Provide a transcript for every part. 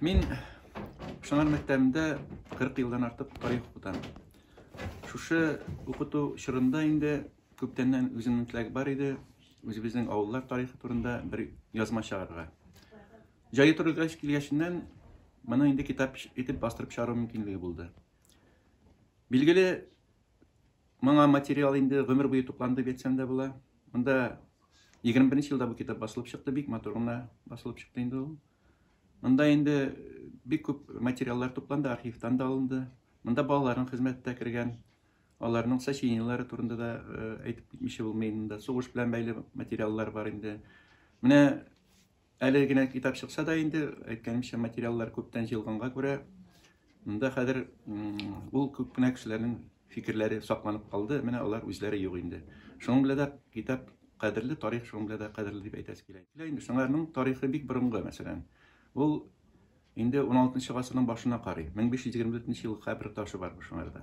Мин Шыңар мәктәбендә 40 елдан артык тарих укытам. Шушы укыту чорында инде күптәннән үземнең теләк бар иде, үзебезнең авыллар тарихы турында бер язма чыгарырга. Җае туры килгәченнән моны инде китап итеп бастырып чыгару мөмкинлеге булды. Билгеле, моңа материал инде гомер буе тупланды дип әйтсәм дә була. Монда 21 елда бу китап басылып чыкты, бик матур гына басылып чыкты инде ул. Монда инде бик күп материаллар тупланды, архивтан да алынды. Монда балаларның хезмәте дә кергән. Аларның сочинениеләре турында да әйтеп китмичә булмый инде. Сугыш белән бәйле материаллар бар инде. Менә әле генә китап чыкса да инде, әйткәнемчә, материаллар күптән җыелганга күрә, монда хәзер ул күп кенә кешеләрнең фикерләре сакланып калды. Менә алар үзләре юк инде. Шуның белән дә китап кадерле, тарих шуның белән дә кадерле дип әйтәсе килә. Инде Шыңарның тарихы бик борынгы, мәсәлән. Ул инде 16 гасырның башына карый. 1524 ел кабер ташы бар бу Шыңарда.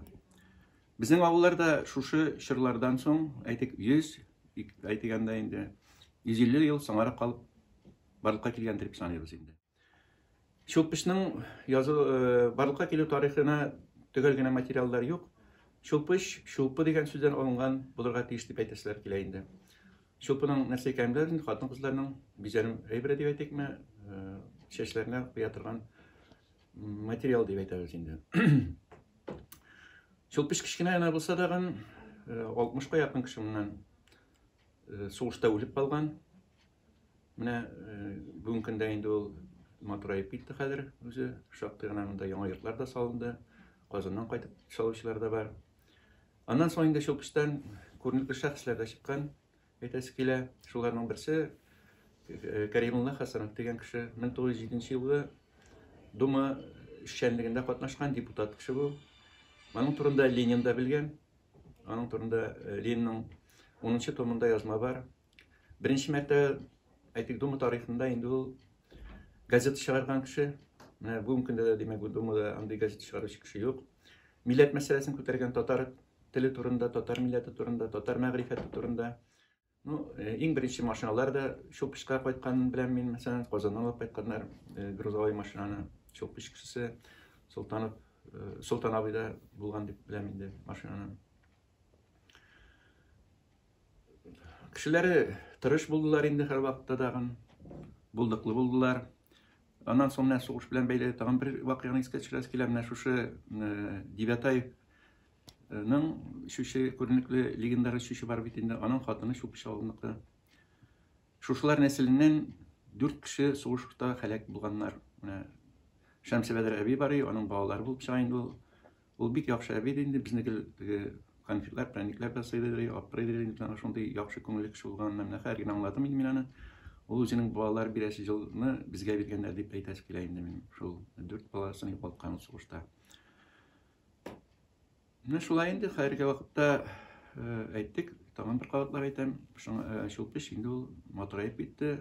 Безнең авылларда шушы чорлардан соң, әйтик, 100, әйтик анда инде 150 ел соңарак калып барлыкка килгән дип саныйбыз инде. Чулпычның язу барлыкка килү тарихына төгәл генә материаллар юк. Чулпыч, чулпы дигән сүздән алынган булырга тиеш дип әйтәселәр килә инде. Чулпының нәрсә икәнен беләбез инде, хатын-кызларның бизәнү әйбере дип әйтикме, чәчләренә куя торган материал дип әйтәбез инде. Чулпыч кечкенә генә булса дагын, 60-ка якын кеше моннан сугышта үлеп калган. Менә бүгенге көндә инде ул матураеп китте хәзер үзе. Шактый гына монда яңа йортлар да салынды. Казаннан кайтып салучылар да бар. Аннан соң инде Чулпычтан күренекле шәхесләр дә чыккан, әйтәсе килә. Шуларның берсе Кәримулла Хәсәнов дигән кеше 1907 елгы Дума эшчәнлегендә катнашкан депутат кеше бу. Аның турында Ленин да белгән. Аның турында Ленинның 10 томында язма бар. Беренче мәртәбә, әйтик, Дума тарихында инде ул газета чыгарган кеше. Менә бүгенге көндә дә, димәк, Думада андый газета чыгаручы кеше юк. Милләт мәсьәләсен күтәргән, татар теле турында, татар милләте турында, татар мәгърифәте турында. Ну, иң беренче машиналар да Чулпычка кайтканын беләм мин, мәсәлән, Казаннан алып кайтканнар грузовой машинаны. Чулпыч кешесе Солтанов, Солтан абый да булган дип беләм инде машинаны. Кешеләре тырыш булдылар инде һәрвакытта тагын, булдыклы булдылар. Аннан соң менә сугыш белән бәйле тагын бер вакыйганы искә төшерәсе килә. Менә шушы Девятаевның шушы күренекле легендар шушы бар бит инде, аның хатыны Чулпыч авылыныкы. Шушылар нәселеннән 4 кеше сугышта һәлак булганнар. Менә Шәмсебәдер әби бар, аның балалары булып чыга инде ул. Ул бик яхшы әби иде инде, безне гел теге конфетлар, прәннекләр дә сыйлый, аптырый иде инде, ана шундый яхшы күңелле кеше булганын менә хәзер генә аңладым инде мин аны. Ул үзенең балалар бирәсе җылны безгә биргәннәр дип әйтәсе килә инде мин. Шул 4 баласын югалткан ул сугышта. Менә шулай инде хәзерге вакытта әйттек, тагын бер кабатлап әйтәм, Чулпыч инде ул матураеп китте.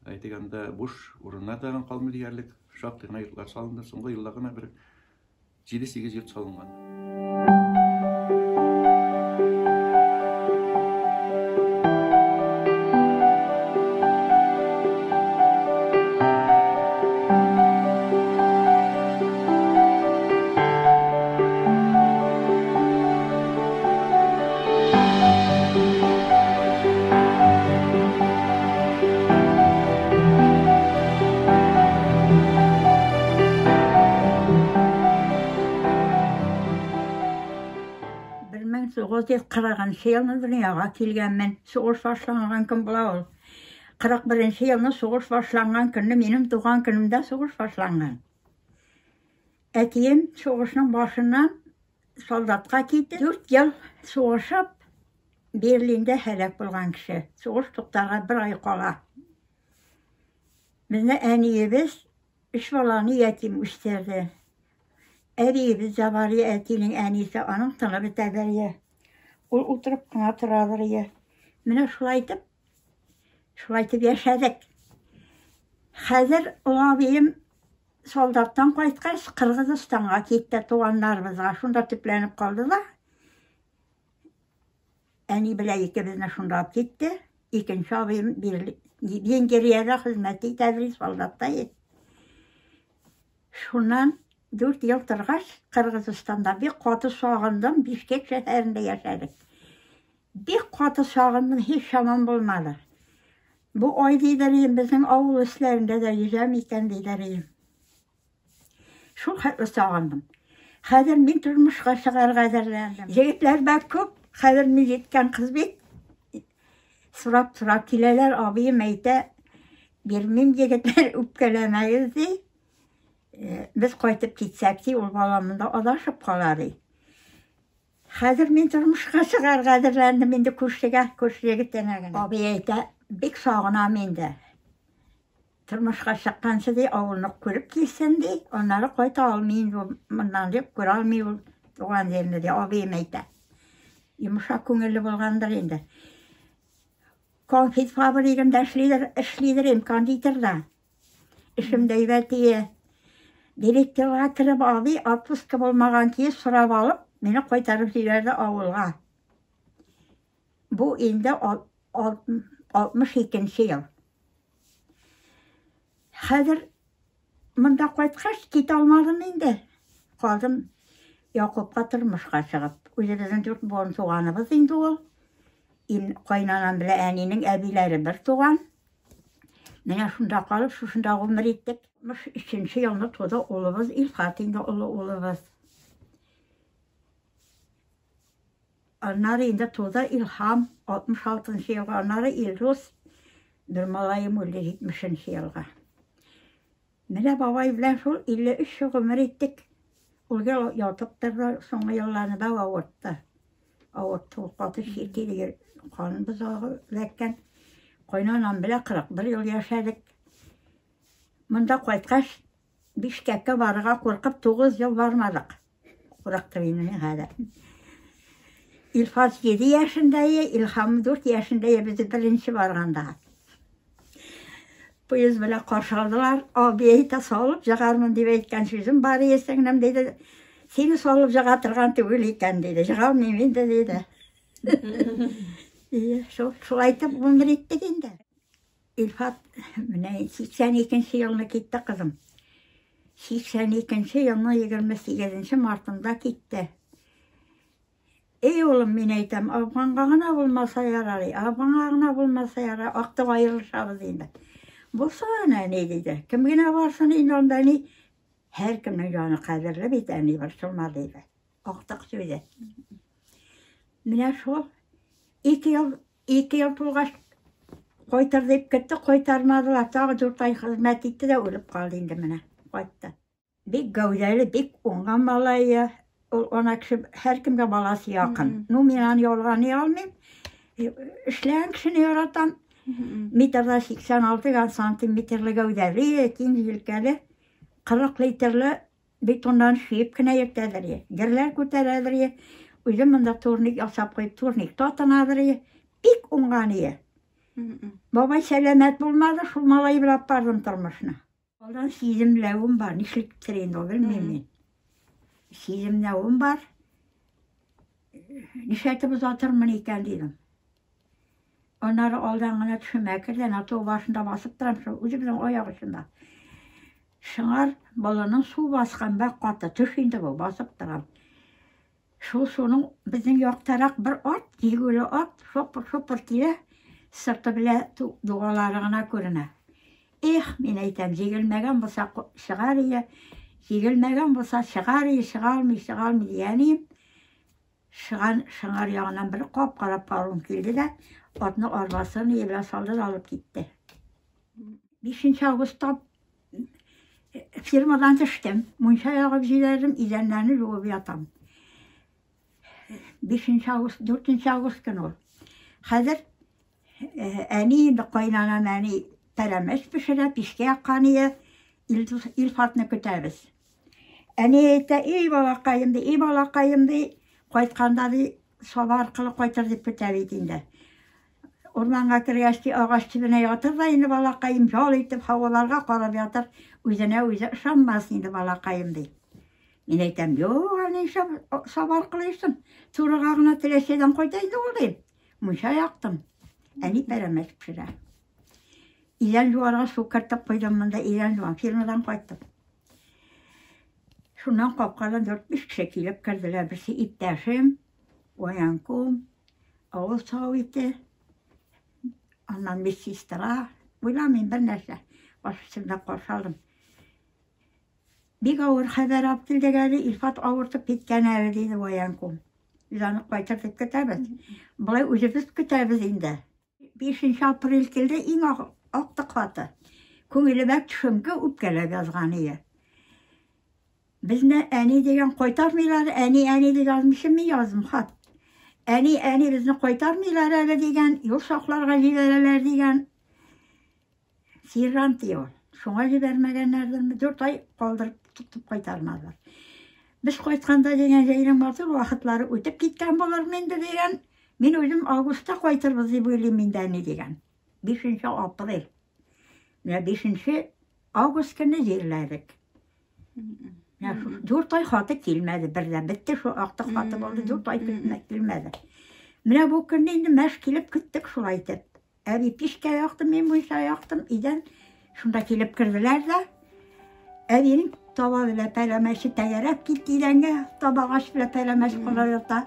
Әйтик, анда буш урыннар да калмый диярлек. Шактый гына йортлар салынды. Соңгы елда гына бер 7-8 йорт салынган. Кырыгынчы елны дөньяга килгәнмен. Сугыш башланган көн була ул. 41 елны сугыш башланган көнне, минем туган көнемдә сугыш башланган. Әтием сугышның башыннан солдатка китте. 4 ел сугышып, Берлинда һәлак булган кеше. Сугыш туктарга бер ай кала. Безне әниебез өч баланы ятим үстерде. Әбиебез дә бар, әтинең әнисе, аның тыны бетә бер. Ул утырып кына торадыр. Менә шулай итеп, шулай итеп яшәдек. Хәзер олы абыем солдаттан кайткач, Кыргызстанга китте туганнарыбызга. Шунда төпләнеп калды да. Әни белән икебезне шунда алып китте. Икенче абыем Венгриядә хезмәт итә, солдатта. Шуннан 4 ел торгач, Кыргызстанда бик каты сагындым, Бишкек шәһәрендә яшәдек. Бик каты сагындым, һич чамам булмады. Бу ай дидер идем, безнең авыл өсләрендә дә йөзәм икән дидер идем. Шул хәтле сагындым. Хәзер мин тормышка чыгарга әзерләндем. Егетләр бик күп, хәзер мин җиткән кыз бит. Сорап-сорап киләләр, абыем әйтә, бирмим егетләр, үпкәләмәгез ди. Без кайтып китсәк ди, ул бала монда адашып кала ди. Хәзер мин тормышка чыгарга әзерләндем инде күршегә, күрше егетенә генә. Абый әйтә, бик сагынам инде. Тормышка чыкканчы ди, авылны күреп килсен ди, аннары кайта алмый инде ул моннан дип, күрә алмый ул туган җирне ди, абыем әйтә. Йомшак күңелле булгандыр инде. Конфет фабригында эшлидер, эшлидер им кондитерда. Эшем дә әйбәт ие. Директорга кереп абый отпуска булмаган көе сорап алып, мине кайтарып җибәрде авылга. Бу инде 62 ел. Хәзер монда кайткач китә алмадым инде. Калдым Якупка тормышка чыгып. Үзебезнең дүрт буын туганыбыз инде ул. Кайнанам белән әнинең әбиләре бер туган. Менә шунда калып, шушында гомер иттек. 63 елны туды улыбыз Илфат инде олы улыбыз. Аннары инде туды Илһам 66 елга, аннары Илдус бер малаем үлде 70 елга. Менә бабай белән шул 53 ел гомер иттек. Ул гел ятып торды, соңгы елларны да авыртты. Авыртты, ул каты чир килде, кан бозагы эләккән. Кайнанам белән 41 ел яшәдек. Монда кайткач, Бишкәккә барырга куркып, 9 ел бармадык. Курыктым инде мин хәзер. Илфат 7 яшендә, Илһам 4 яшендә без беренче барганда. Поезд белән каршы алдылар. Абый әйтә, салып чыгармын дип әйткән сүзем бар иде, сеңлем, диде. Сине салып чыга торган түгел икән, диде. Чыга алмыйм инде, диде. Шул, шулай итеп гомер иттек инде. Илфат менә 82 елны китте кызым. 82 елның 28 мартында китте. Эй, улым, мин әйтәм, Афганга гына булмаса ярар, Афганга гына булмаса ярар, актык аерылышабыз инде. Булсын, әни, диде. Кем генә барсын инде анда, әни. Һәркемнең җаны кадерле бит, әни, борчылма, диде. Актык сүзе. Менә шул ике ел, ике ел тулгач кайтыр дип көтте, кайтармадылар. Тагы 4 ай хезмәт итте дә үлеп калды инде менә. Кайтты. Бик гәүдәле, бик уңган малай. Ул ана кеше һәркемгә баласы якын. Ну, мин аны ялганый алмыйм. Эшләгән кешене яратам. Метрда 86 сантиметрлы гәүдәле, киң җилкәле, 40 литрлы бетоннан шиеп кенә йөртәдер. Герләр күтәрәдер. Үзе монда турник ясап куеп, турник тотынадыр. Бик уңган ие. Бабай сәламәт булмады, шул малай белән бардым тормышны. Алдан сиземләвем бар, нишләптер инде ул, белмим мин. Сиземләвем бар. Нишләтеп озатырмын икән дидем. Аннары алдан гына төшемә керде, ана тау башында басып торам, шул үзебезнең аяк очында. Шыңар болынын су баскан бак каты төш инде бу, басып торам. Шул суның безнең яктарак бер ат, җигүле ат, шопыр-шопыр килә, сырты белән дугалары гына күренә. Эх, мин әйтәм, җигелмәгән булса чыгар ие, җигелмәгән булса чыгар ие, чыга алмый, чыга алмый дигән идем. Шыган шыңар ягыннан бер кап-кара паром килде дә, атны арбасын ие белән салды да алып китте. 5 августта Фирмадан төштем, мунча ягып җибәрдем, идәннәрне юып ятам. 5 август, 4 август көне ул. Хәзер әни инде кайнанам әни пәрәмәч пешерә, пичкә яккан ие, Илфатны көтәбез. Әни әйтә, эй балакаем ди, эй балакаем ди, кайтканда ди, Саба аркылы кайтыр дип көтә бит инде. Урманга кергәч ди, агач төбенә ятыр да инде балакаем, ял итеп һаваларга карап ятыр, үзенә үзе ышанмас инде балакаем ди. Мин әйтәм, юк, әни, Саба аркылы йөрсен, турыга гына Теләчедән кайта инде ул дим. Мунча яктым. Әни пәрәмәч пешерә. Идән юарга су кертеп куйдым монда, идән юам, фирмадан кайттым. Шуннан капкадан дүрт-биш кеше килеп керделәр. Берсе иптәшем, военком, авыл советы, аннан медсестра. Уйламыйм бер нәрсә. Баш өстендә каршы алдым. Бик авыр хәбәр алып килдек әле, Илфат авыртып киткән әле, диде военком. Без аны кайтыр дип көтәбез. Болай үзебез көтәбез инде. 5 апрель килде, иң актык хаты. Күңелемә төшенке үпкәләп язган ие. Безне әни дигән кайтармыйлар, әни, әни дип язмышым, мин яздым хат. Әни, әни безне кайтармыйлар әле дигән, юл сакларга җибәрәләр дигән. Сержант ди ул. Шуңа җибәрмәгәннәрдерме? 4 ай калдырып тотып кайтармадылар. Без кайтканда дигән җәйнең матур вакытлары үтеп киткән булыр инде дигән. Мин үзем августта кайтырбыз дип уйлыйм инде әни дигән. 5 апрель. Менә 5 август көне җирләдек. Менә шу 4 ай хаты килмәде бер дә. Бетте шул актык хаты булды, 4 ай килмәде. Менә бу көнне инде мәш килеп көттек шулай итеп. Әби пичкә яктым, мин мунча яктым, өйдән шунда килеп керделәр дә, әбинең таба белән пәрәмәче тәгәрәп китте идәнгә, табагач белән пәрәмәч кала ята.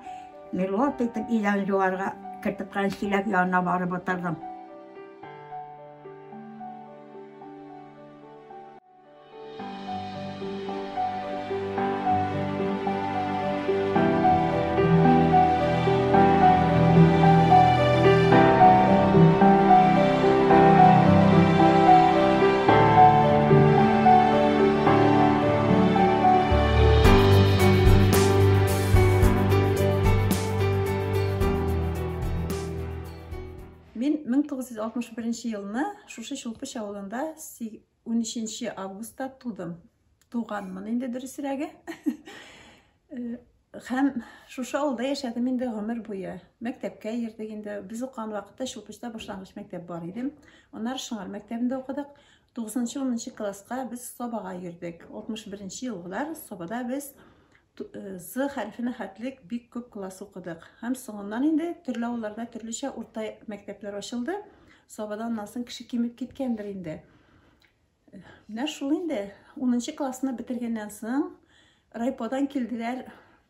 Мин лап итеп идән жуарга кертеп куйган чиләк янына барып утырдым. Мин 1961 елны шушы Чулпыч авылында 13 августта тудым. Туганмын инде дөресрәге. Һәм шушы авылда яшәдем инде гомер буе. Мәктәпкә йөрдек инде. Без укыган вакытта Чулпычта башлангыч мәктәп бар иде. Аннары Шыңар мәктәбендә укыдык. 9-10 класска без Сабага йөрдек. 61 елгылар Сабада без З хәрефенә хәтлек бик күп класс укыдык. Һәм соңыннан инде төрле авылларда төрлечә урта мәктәпләр ачылды. Сабада аннан соң кеше кимеп киткәндер инде. Менә шул инде. 10 классны бетергәннән соң райподан килделәр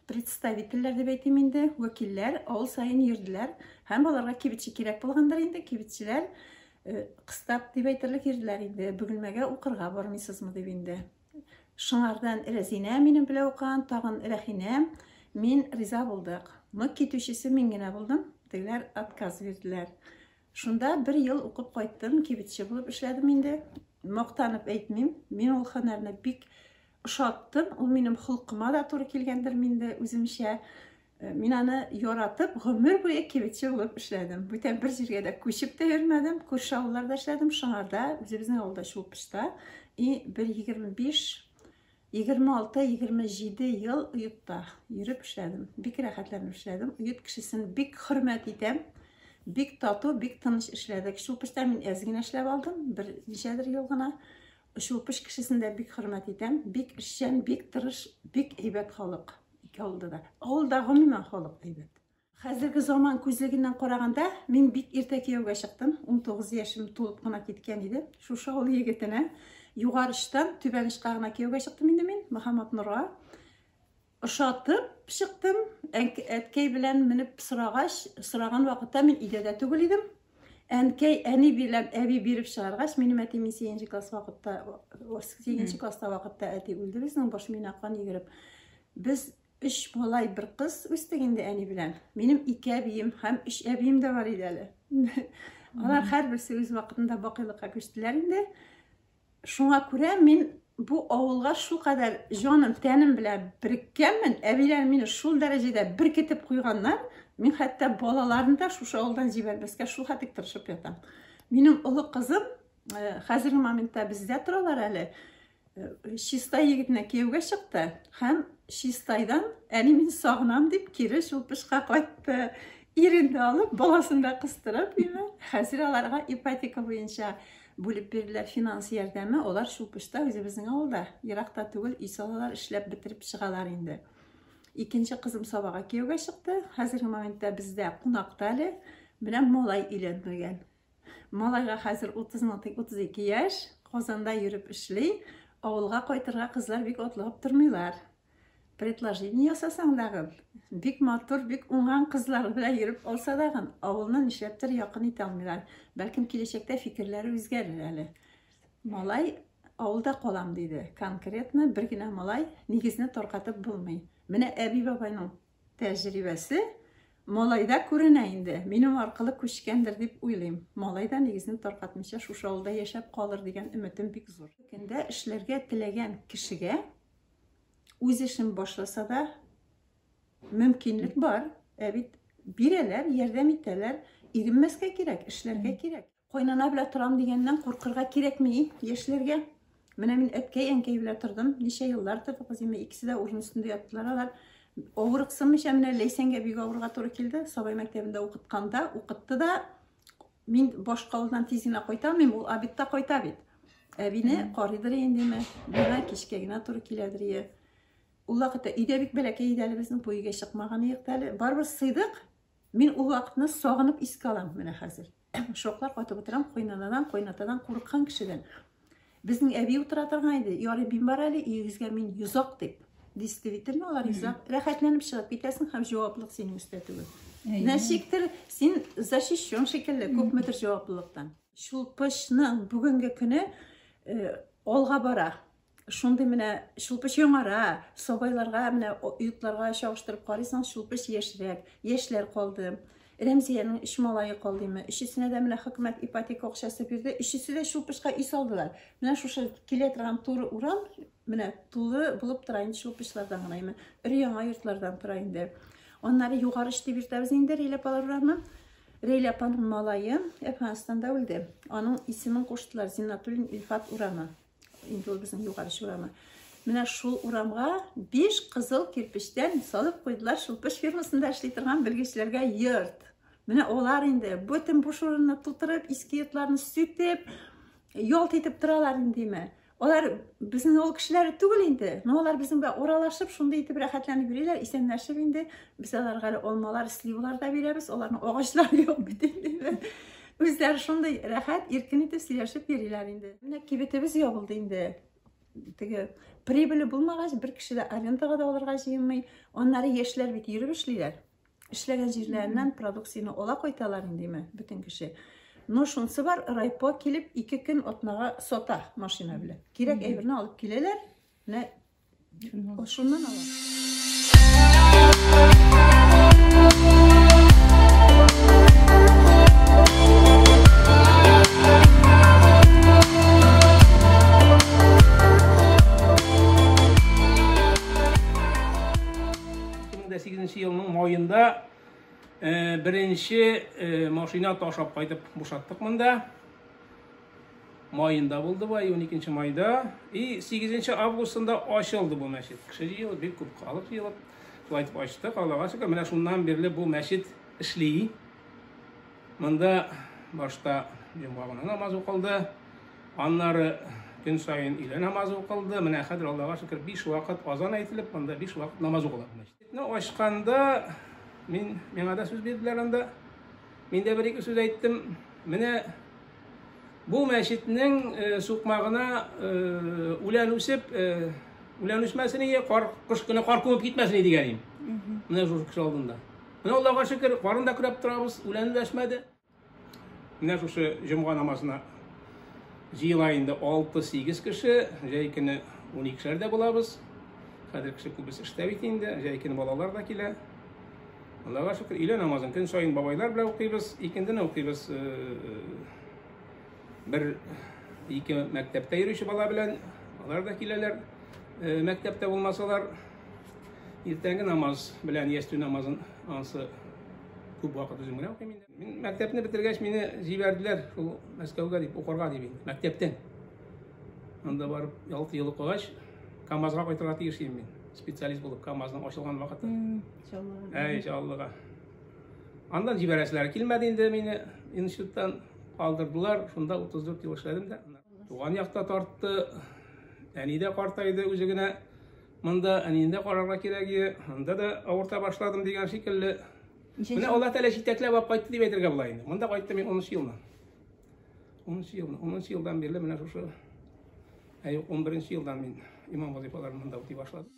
представительләр дип әйтим инде, вәкилләр авыл саен йөрделәр. Һәм аларга кибетче кирәк булгандыр инде, кибетчеләр кыстап дип әйтерлек йөрделәр инде. Бөгелмәгә укырга бармыйсызмы дип инде. Шыңардан Рәзинә минем белән укыган, тагын Рәхинә, мин риза булдык. Но китүчесе мин генә булдым, тегеләр отказ бирделәр. Шунда бер ел укып кайттым, кибетче булып эшләдем инде. Мактанып әйтмим, мин ул һөнәрне бик ошаттым, ул минем холкыма да туры килгәндер инде үземчә. Мин аны яратып, гомер буе кибетче булып эшләдем. Бүтән бер җиргә дә күчеп тә йөрмәдем. Күрше авылларда эшләдем, Шыңарда, үзебезнең авылда Чулпычта. И бер 25, 26, 27 ел Оетта йөреп эшләдем. Бик рәхәтләнеп эшләдем. Оет кешесен бик хөрмәт итәм. Бик тату, бик тыныч эшләдек. Чулпычта мин әз генә эшләп алдым, бер ничәдер ел гына. Чулпыч кешесен дә бик хөрмәт итәм. Бик эшчән, бик тырыш, бик әйбәт халык. Ике авылда да. Авылда гомумән халык әйбәт. Хәзерге заман күзлегеннән караганда, мин бик иртә кияүгә чыктым. 19 яшем тулып кына киткән иде. Шушы авыл егетенә Югары очтан Түбән очка гына кияүгә чыктым инде мин, Мөхәммәт Нурга. Ошатып чыктым. Әткәй белән менеп сорагач, сораган вакытта мин өйдә дә түгел идем. Әнкәй, әни белән әби биреп чыгаргач, минем әти мин 8 класс вакытта, 8 класста вакытта әти үлде безнең, баш миенә кан йөгереп. Без өч малай, бер кыз үстек инде әни белән. Минем ике әбием һәм өч әбием дә бар иде әле. Алар һәрберсе үз вакытында бакыйлыкка күчтеләр инде. Шуңа күрә мин бу авылга шулкадәр җаным, тәнем белән береккәнмен, әбиләр мине шул дәрәҗәдә беркетеп куйганнар, мин хәтта балаларны да шушы авылдан җибәрмәскә шул хәтлек тырышып ятам. Минем олы кызым хәзерге моментта бездә торалар әле. Чистай егетенә кияүгә чыкты һәм Чистайдан әни мин сагынам дип кире Чулпышка кайтты. Ирен дә алып, баласын да кыстырып, име. Хәзер аларга ипотека буенча бүлеп бирделәр финанс ярдәме. Алар Чулпышта үзебезнең авылда, еракта түгел, өй салалар, эшләп бетереп чыгалар инде. Икенче кызым Сабага кияүгә чыкты. Хәзерге моментта бездә кунакта әле. Менә малай өйләнмәгән. Малайга хәзер 32 яшь, Казанда йөреп эшли. Авылга кайтырга кызлар бик атлыгып тормыйлар. Предложение ясасаң дагын, бик матур, бик уңган кызлар белән йөреп алса дагын, авылны нишләптер якын итә алмыйлар. Бәлкем киләчәктә фикерләре үзгәрер әле. Малай авылда калам диде. Конкретно бер генә малай, нигезне таркатып булмый. Менә әби-бабайның тәҗрибәсе малайда күренә инде. Минем аркылы күчкәндер дип уйлыйм. Малай да нигезне таркатмыйча шушы авылда яшәп калыр дигән өметем бик зур. Көндә эшләргә теләгән кешегә үз эшен башласа да мөмкинлек бар. Ә бит бирәләр, ярдәм итәләр. Иренмәскә кирәк, эшләргә кирәк. Кайнана белән торам дигәннән куркырга кирәкми яшьләргә. Менә мин әткәй, әнкәй белән тордым. Ничә еллар тордык без инде, икесе дә урын өстендә яттылар алар. Авырыксынмыйча менә Ләйсәнгә бик авырга туры килде. Сабай мәктәбендә укытканда, укытты да, мин башка авылдан тиз генә кайта алмыйм, ул обедта кайта бит. Әбине карыйдыр индеме, миңа кичкә генә туры киләдер ие. Ул вакытта өйдә бик бәләкәй иде әле безнең, бу өйгә чыкмаган идек әле. Барыбер сыйдык. Мин ул вакытны сагынып искә алам менә хәзер. Шоклар катып утырам, кайнанадан, кайнатадан курыккан кешедән. Безнең әби утыра торган иде. Ярый, мин бар әле, өегезгә мин йозак дип. Действительно, алар йозак. Рәхәтләнеп чыгып китәсең һәм җаваплылык синең өстә түгел. Ничектер син защищен шикелле күпмедер җаваплылыктан. Чулпычның бүгенге көне алга бара. Шундый менә Чулпыч яңара, сабайларга менә йортларга чагыштырып карыйсың, Чулпыч яшьрәк, яшьләр калды. Рәмзиянең өч малае калдымы? Өчесенә дә менә хөкүмәт ипотека акчасы бирде. Өчесе дә Чулпычка өй салдылар. Менә шушы килә торган туры урам, менә тулы булып тора инде Чулпычлардан гына име. Өр-яңа йортлардан тора инде. Аннары Югары оч дип йөртәбез инде Рәйлә апалар урамы. Рәйлә апаның малае Әфганстанда үлде. Аның исемен куштылар Зиннатуллин Илфат урамы. Инде ул безнең Югары оч урамы. Менә шул урамга 5 кызыл кирпечтән салып куйдылар Чулпыч фирмасында эшли торган белгечләргә йорт. Менә алар инде бөтен буш урынны тутырып, иске йортларны сүтеп, ялт итеп торалар индеме. Алар безнең авыл кешеләре түгел инде, но алар безнең белән аралашып, шундый итеп рәхәтләнеп йөриләр, исәнләшеп инде. Без аларга әле алмалар, сливалар да бирәбез, аларның агачлары юк бит инде. Үзләре шундый рәхәт, иркен итеп сөйләшеп йөриләр инде. Менә кибетебез ябылды инде. Теге прибыле булмагач, бер кеше дә арендага да алырга җыенмый. Аннары яшьләр бит йөреп эшлиләр. Эшләгән җирләреннән продукцияне ала кайталар индеме, бөтен кеше. Но шунысы бар, райпо килеп 2 көн атнага сата машина белән. Кирәк әйберне алып киләләр. Менә шуннан ала. Елның майында беренче машина ташап кайтып бушаттык монда. Майында булды бу, 12 майда. И 8 августында ачылды бу мәчет. Кеше җыелып, бик күп халык җыелып, шулай итеп ачтык. Аллага шөкер, менә шуннан бирле бу мәчет эшли. Монда башта җомга гына намаз укылды. Аннары көн саен өйлә намазы укылды. Менә хәзер Аллага шөкер 5 вакыт азан әйтелеп, монда 5 вакыт намаз укыла. Мәчетне ачканда миңа да сүз бирделәр анда. Мин дә бер-ике сүз әйттем. Менә бу мәчетнең сукмагына үлән үсеп, үлән үсмәсен ие, кар, кыш көне кар күмеп китмәсен дигән идем. Менә шушы кеше алдында. Менә Аллага шөкер, карын да көрәп торабыз, үлән дә үсмәде. Менә шушы җомга намазына җыела инде 6-8 кеше, җәй көне 12-шәр дә булабыз. Хәзер кеше күбесе эштә бит инде, җәй көне балалар да килә. Аллага шөкер, өйлә намазын көн саен бабайлар белән укыйбыз, икендене укыйбыз. Бер ике мәктәптә йөрүче бала белән, Алар да киләләр. Мәктәптә булмасалар, иртәнге намаз белән ястү намазын ансы күп вакыт үзем генә укыйм инде. Мин мәктәпне бетергәч, мине җибәрделәр шул Мәскәүгә дип укырга дип инде, мәктәптән. Анда барып 6 ел укыгач, КАМАЗга кайтырга тиеш идем мин. Специалист булып КАМАЗның ачылган вакыты. Чаллыга. Әй, Чаллыга. Андан җибәрәселәр килмәде инде мине институттан калдырдылар. Шунда 34 ел эшләдем дә. Туган якта тартты. Әни дә картайды үзе генә. Монда әнине дә карарга кирәк иде. Анда да авырта башладым дигән шикелле. Менә Алла Тәгалә җитәкләп алып кайтты дип әйтергә була инде. Монда кайттым мин 10 елны. 10 елны, 10 елдан бирле менә шушы, ә юк, 11 елдан мин имам вазифаларын монда үти башладым.